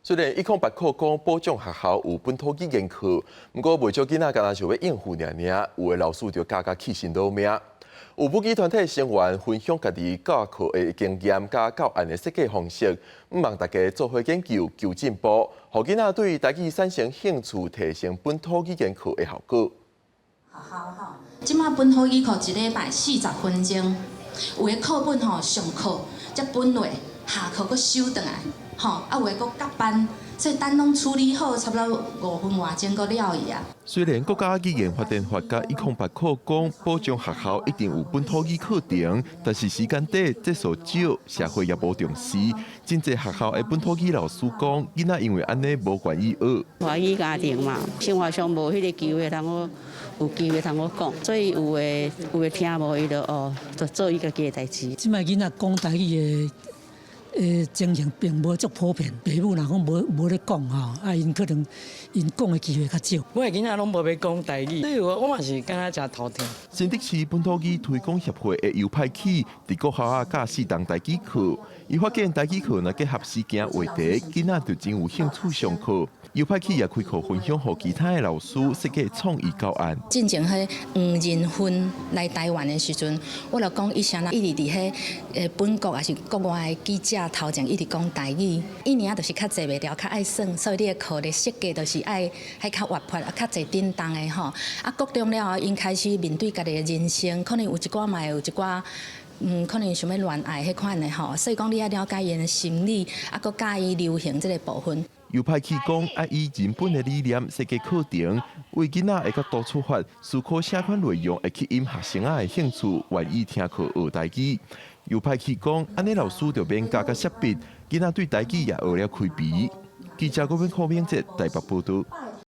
雖然一空八課講保障學校有本土語言課，毋過袂少囡仔干焦想欲應付爾爾，有的老師就教甲氣心落命。有母語團體成員分享家己教課的經驗佮教案的設計方式，向望大家做伙研究求進步，予囡仔對台語產生興趣，提升本土語言課的效果。這馬本土語課一禮拜40分鐘，有的課本吼上課才分落，下課閣收轉來，吼啊有的閣夾班，所以等攏處理好，差不多5分外鐘閣了去啊。雖然國家語言發展法佮一空八課講保障學校一定有本土語課程，但是時間短、節數少，社會也無重視。真濟學校的本土語老師講，囡仔因為按呢無願意學。華語家庭嘛，生活上無彼个機會通好有機會通好講，所以有的聽無伊就哦，就做伊家己的代誌。這擺囡仔講台語的情形並無足普遍，爸母若講無咧講吼，啊𪜶可能𪜶講的機會較少。我的囡仔攏無欲講台語，所以我嘛是感覺誠頭痛。新竹市本土語推廣協會的尤派起，佇國校仔教四堂台語課，伊發現台語課若結合時件話題，囡仔就真有興趣上課。尤派起也開課分享予其他的老師設計創意教案。進前彼黃仁勳來台灣的時陣，我就講伊啥人一直佇彼本國抑是國外的記者頭前一直講台語，伊爾就是較坐袂牢，較愛耍，所以你的課的設計就是愛彼較活潑，啊較濟振動的吼。啊，國中了後，𪜶開始面對家己的人生，可能有一寡嘛會有一寡。可能想欲戀愛彼款的吼，所以講你愛了解𪜶的心理，啊，閣教伊流行這个部分。尤派起講，愛以人本的理念設計課程，為囡仔的角度出發，思考啥款內容會吸引學生仔的興趣，願意聽課學台語。尤派起講，按呢老師就免教甲設備，囡仔對台語也學了開鼻。記者郭邊柯明哲台北報道。